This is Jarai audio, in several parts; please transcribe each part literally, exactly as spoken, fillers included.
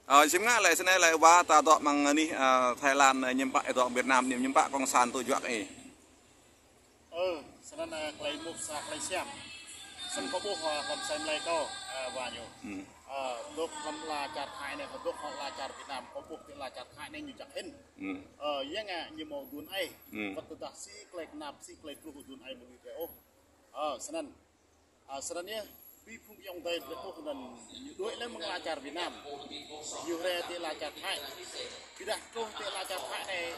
Ơ, sim ngă lĕ, snei lĕ wa ta dŏ mơ̆ng anih, ơ, Thái Lan, ơ, ñăm pă, ơ, dŏ Việt Nam, ñăm pă cộng sản tŭ juă ih. Ơ, snăn, ơ, klei mŭk sa klei siam. Snăn kâo ƀuh, ơ, hlăm asei mlei kâo, ơ, wa ñu. Ơ, dŏ hlăm ala čar Thái anei, kâo dŏ hlăm ala čar Việt Nam, kâo ƀuh ti ala čar Thái anei ñu jăk hĭn. Ơ, yang ngă ñu hmâo aduôn aih. Wăt tơdah si klei knap, si klei truh aduôn aih mơ̆ng ñu ôh. Ơ, snăn. Ơ, snăn yơh, bi phung ayŏng adei drei ƀuh anăn ñu đuĕ lĕ mơ̆ng ala čar Việt Nam. Ñu hriê ti ala čar Thái. Ƀiădah truh ti ala čar Thái anei,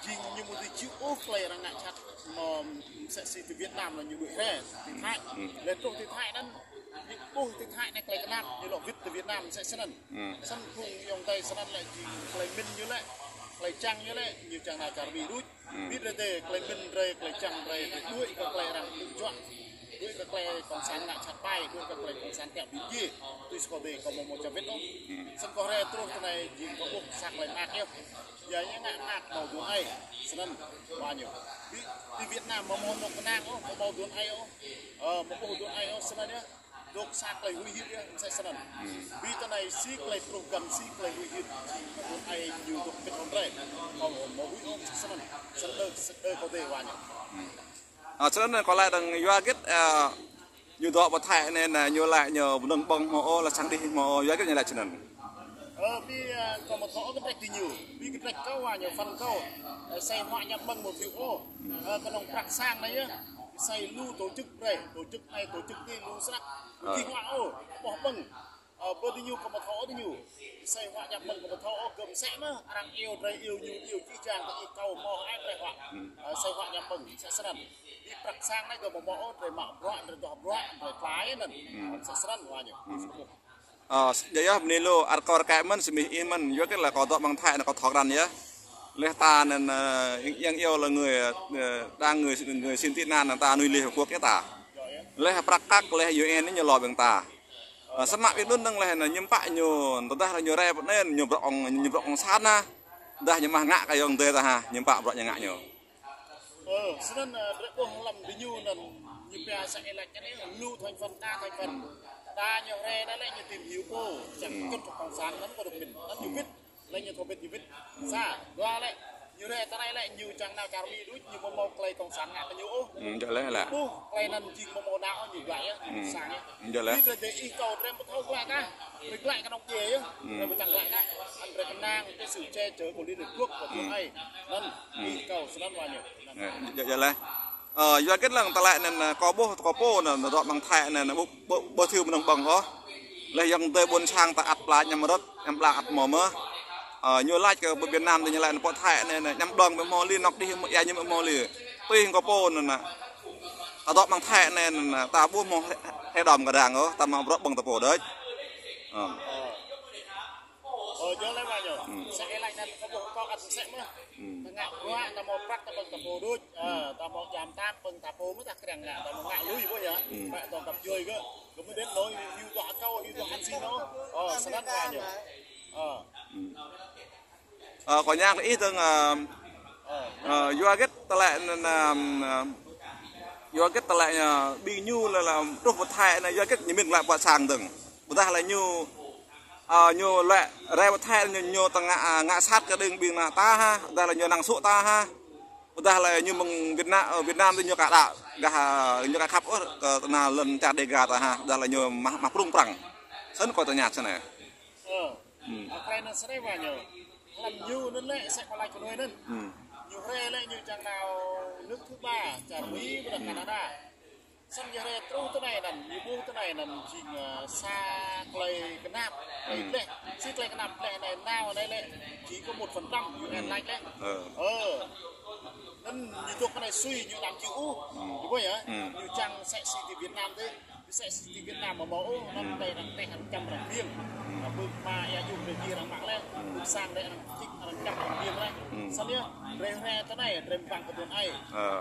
jing ñu mơ̆ dưi čih ôh klei arăng ngă jhat mơ̆ msĕ si ti Việt Nam anăn ñu đuĕ hriê ti Thái. Lĕ truh ti Thái anăn, ñu ƀuh ti Thái anei klei knap, ñu lŏ wĭt ti Việt Nam msĕ snăn. Snăn phung ayŏng adei snăn lĕ jing klei mĭn ñu lĕ, klei čiăng ñu lĕ, ñu čiăng nao čar Mi đuč. Bi drei dê, klei mĭn drei, klei čiăng drei, drei đuĕ kơ klei arăng tŭ juă. Đuĕ kơ klei cộng sản ngă jhat ƀai, đuĕ kơ klei cộng sản kiăng bi mdjiê. Tui si kâo dê kâo amâo mâo čăm wĭt ôh. Snăn kâo hriê truh ti anei jing kâo ƀuh sa klei mơak yơh. Ya, ya ngă mơak hmâo aduôn aih. Snăn wa ñu. Bi, ti Việt Nam amâo mâo dŏ knang ôh, amâo mâo aduôn aih ôh. Ơ, amâo ƀuh aduôn aih ôh, snăn yơh. Dŏ sa klei huĭ hyưt yơh, msĕ snăn. Bi ti anei si klei truh găn si klei huĭ hyưt, aduôn aih ñu dŏ pĭt hŏng drei. Kâo amâo huĭ ôh msĕ snăn. Snăn, snăn kâo dê wa ñu. Ơ, snăn kâo laĭ dơ̆ng yua hơget, ơ, ñu dŏ pơ Thái anei, ñu laĭ ñu mơnơ̆ng ƀơ̆ng hmâo ôh, lĕ sang đih hmâo ôh, yua hơget ñu laĭ snăn. Ơ, bi, ơ, kâo amâo thâo ôh kdrêč diñu. Bi kdrêč kâo wa ñu, phăn kâo. Ơ, asei huă ñăm ƀơ̆ng amâo thâo ôh. Ơ, kơnơ̆ng prăk sang anei yơh. Asei lu tổ chức brei, tổ chức anei, tổ chức adih lu snăk. Ơ. Ƀu huă ôh, ƀuh ƀơ̆ng. Ơ, ƀơ diñu kâo amâo thâo ôh diñu. Asei huă ñăm ƀơ̆ng kâo amâo thâo ôh, gơ̆ msĕ mơh, arăng iâu drei iâu ñu, iâu čih čang, kơ ih kâo mơ̆ ai brei huă. Ơ, asei huă ñăm ƀơ̆ng, msĕ snăn. Bi prăk sang anei gơ̆ amâo mâo ôh, drei mă bruă, drei duah bruă, drei tla anăn. Msĕ snăn wa ñu. Ơ, s-, ya yơh, bơni lu, ăt kâo rơkâo mơ̆n, sĭ mih ih mơ̆n, yua hơget lĕ kâo dŏ mơ̆ng Thái anei kâo thâo krăn yơh. Leh ta anăn, ơ, yang iâu lĕ người, ơ, đang người, người xin tị nạn anăn ta nuih Liên Hợp Quốc yơh ta. Leh prăk kăk, leh U N ñu lŏ ƀơ̆ng ta. Ơ, samơ̆ ƀing anŭn dơ̆ng leh anăn ñăm pă ñu, tơdah lĕ ñu rai pơ anei, ñu bruă ong, ñu bruă cộng sản anăn. Tơdah ñu mă ngă kơ ayŏng adei ta hă, ñăm pă bruă ñu ngă ñu. Ơ, snăn, ơ, drei ƀuh hlăm diñu anăn ñu pia sa ih lač anei, lu thành phần, đa thành phần. Đa ñu hriê anei lĕ ñu tìm hiểu pô, čiăng kơ̆t cộng sản anăn kơ dŏ pĭt. Anăn ñu wĭt, lĕ ñu thâo wĭt ñu wĭt. Sa, dua lĕ, ñu hriê ti anei lĕ ñu čiăng nao čar Mi đuč, ñu amâo mâo klei cộng sản ngă kơ ñu ôh. Ơ, djơ̆ leh lĕ. Ƀuh, klei anăn jing amâo mâo nao ñu glaĭ yơh, ñu sang yơh. Djơ̆ leh. Bi drei dê ih kâo drei amâo thâo glaĭ kah. Drei glaĭ kơnơ̆ng djai yơh. Drei amâo čiăng glaĭ kah. Anăn drei knang kơ sự che chở của Liên Hợp Quốc kơ drei. Anăn, ih kâo snăn wa ñu. Ơ, djơ̆, djơ̆ leh. Ơ, yua hơget lăng tơlơi anăn, ơ, kâo ƀuh, kâo pô anăn, dŏ mơ̆ng Thái anăn, ƀu, ƀu, ƀu thâo mơnơ̆ng ƀơ̆ng ôh. Leh ayŏng adei ƀuôn sang ta ăt pla ñăm rơ̆t, ñăm pla ăt mâo mơh. Ơ, ñu lač kơ ƀơi Việt Nam tơ ñu lač anăn pơ Thái anăn, ñăm ƀơ̆ng ƀu mâo li, anŏ đih mơ̆, ya ñu ƀu mâo li. Tui hăng kâo pô anăn, ta dŏ mơ̆ng Thái anăn, ta ƀu mâo hĕ, hĕ đom kơdang ôh, ta mă bruă ƀơ̆ng ta pô đôč. Ơ. Ơ, djơ̆ leh wa ñu. Sa ih lač anăn kâo ƀuh kâo ăt msĕ mơh. Ta ngă bruă, ta mâo prăk, ta ƀơ̆ng ta pô đôč. Ơ, ta mâo djam tam, ƀơ̆ng ta pô mơh ta kriăng ngă, ta mâo ngă lui ƀuh yơh. Mă tŏ găp djuai gơ̆. Kơ mơ̆ đen lôi, hyu dŏ akâo, hyu dŏ hăn sĭ nô. Ơ, snăn wa ñu. Ơ. Ơ, kâo ñang kơ ih dơ̆ng, ơ, ơ, yua hơget tơlơi anăn, ơ, yua hơget tơlơi, ơ, ƀing ñu lĕ, lĕ truh pơ Thái anăn, yua hơget ñu mĭn glaĭ pơ sang dơ̆ng. Ƀôdah lĕ ñu, ơ, ñu lĕ rai pơ Thái ñu, ñu ta ngă, ơ, ngă sat kơ đing ƀing ană ta hă, ƀôdah lĕ ñu năng sŭ ta hă. Ƀôdah lĕ ñu mơ̆ng Việt Nam, ơ, Việt Nam tơ ñu ka đa, gah, ơ, ñu ka khăp ôh, kơ tơnah lŏn čar Dega ta hă, ƀôdah lĕ ñu mă, mă prŭng prăng. Snăn kâo tơña snei. Ơ, klei anăn snei wa ñu. Hlăm ñu anăn lĕ, msĕ kâo lač kơ nuê anăn. Ñu hriê lĕ ñu čiăng nao nước thứ ba, čar Mi, ƀôdah Canada. Snăn ñu hriê truh ti anei anăn, ñu ƀuh ti anei anăn jing, ơ, sa klei knap, klei dleh. Si klei knap dleh anei nao anei lĕ, chỉ có một phần trăm, U N lač lĕ. Ơ. Anăn ñu dŏ ti anei sui, ñu đăm či ôh. Ñu ƀuh yơh, ñu čiăng msĕ si ti Việt Nam tơ. Msĕ si ti Việt Nam mơ̆ mâo ôh, anăn tơ arăng tĕh arăng čăm arăng biêng. Ƀơ̆ng mă ia yŭ drei jih arăng mă leh. Ƀơ̆ng sang drei arăng čĭk arăng čăm arăng biêng leh. Snăn yơh, drei hriê ti anei, drei ƀơ̆ng kơ aduôn aih.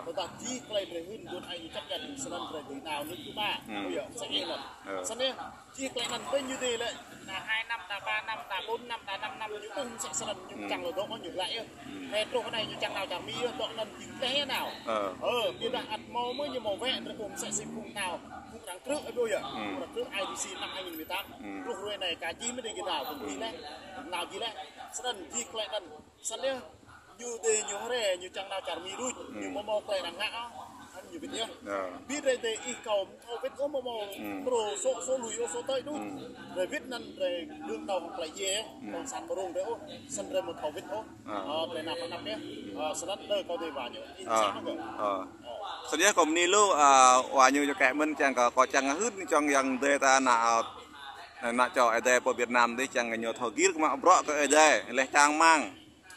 Tơdah jih klei drei hưn aduôn aih ñu čăp jăn, snăn drei dưi nao nước thứ ba. Ƀuh yơh, msĕ anăn. Snăn yơh, jih klei anăn ƀing ñu dê lĕ, đa hai năm, đa ba năm, đa bốn năm, đa năm năm, ñu ƀơ̆ng msĕ snăn, ñu čiăng lŏ dŏ ñu glaĭ yơh. Hriê truh anei ñu čiăng nao čar Mi yơh, dŏ anăn jing dleh yơh nao. Ơ, ƀiădah ăt mâo mơ̆ ñu mâo wĕ, drei ƀuh msĕ si phung nao, phung arăng Krư̆ ƀu yơh. Hmm. Krư̆ I D C năm hai nghìn mười tám. Hmm. Truh hrơi anai ka jih mơ̆n dêh gih nao, kơ jih lĕ. Nao jih lĕ. Snăn jih klĕ anăn. Snăn yơh. Ñu dêh ñu hrĕ, ñu čang nao čar Mi đuč. Ñu mâo mâo klĕ arăng ngă ôh. Anăn ñu wĭt yơh. Bi drei dêh ih kâo thâo wĭt ôh mâo mâo. Hmm. Mrô sô̆ sô̆ lui ôh sô̆ tơi đuč. Hmm. Drei wĭt anăn drei đưm nao hŏng klĕ djiê. Hmm. Kông sản mrô drei ôh. Snăn drei mâo thâo wĭt ôh. Ơ, drei nao pơ anăp yơh. Ơ, snăn đơ kâo dêh wa ñu. Ih sa mă kơ. Ơ. Snăn yơh kâo bơni lu, ơ, wa ñu čô kĕ mơ̆n čang kơ kâo čang hưn čang yang dêh ta nao, ơ, nao čô Ơi Adai pơ Việt Nam dêh čang ñu thâo gir kơ mă bruă kơ Ơi Adai, leh čang rơmang.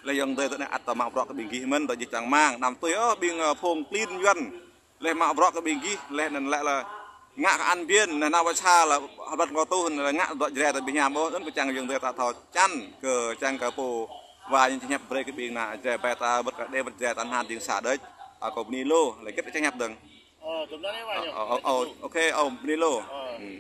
Leh yang dêh ta nao ăt ta mă bruă kơ ƀing gih mơ̆n, ta jih čang rơmang. Anăm tui ôh ƀing, ơ, phung klin Yuăn. Leh mă bruă kơ ƀing gih, leh anăn lĕ lĕ ngă kơ an biên, leh nao wơ̆t sa lĕ hơbăt kâo tuh, lĕ ngă dŏ Jrai ta ƀing hiam ôh, anăn kơ čang yang dêh ta thâo čan, kơ čang kơ pô wa ñu čang hiăp brơi kơ ƀing nao Jrai ƀai ta, wơ̆t kơ đe wơ̆t Jrai ta hăn jing sa đôč, a kâo bơni lu, lĕ kĕt čang hiăp dơ̆ng. Ơ, tơm anăn yơh wa ñu. Ơ, ơ, ơ, ok, ơ, bơni lu. Ơ. Hmm.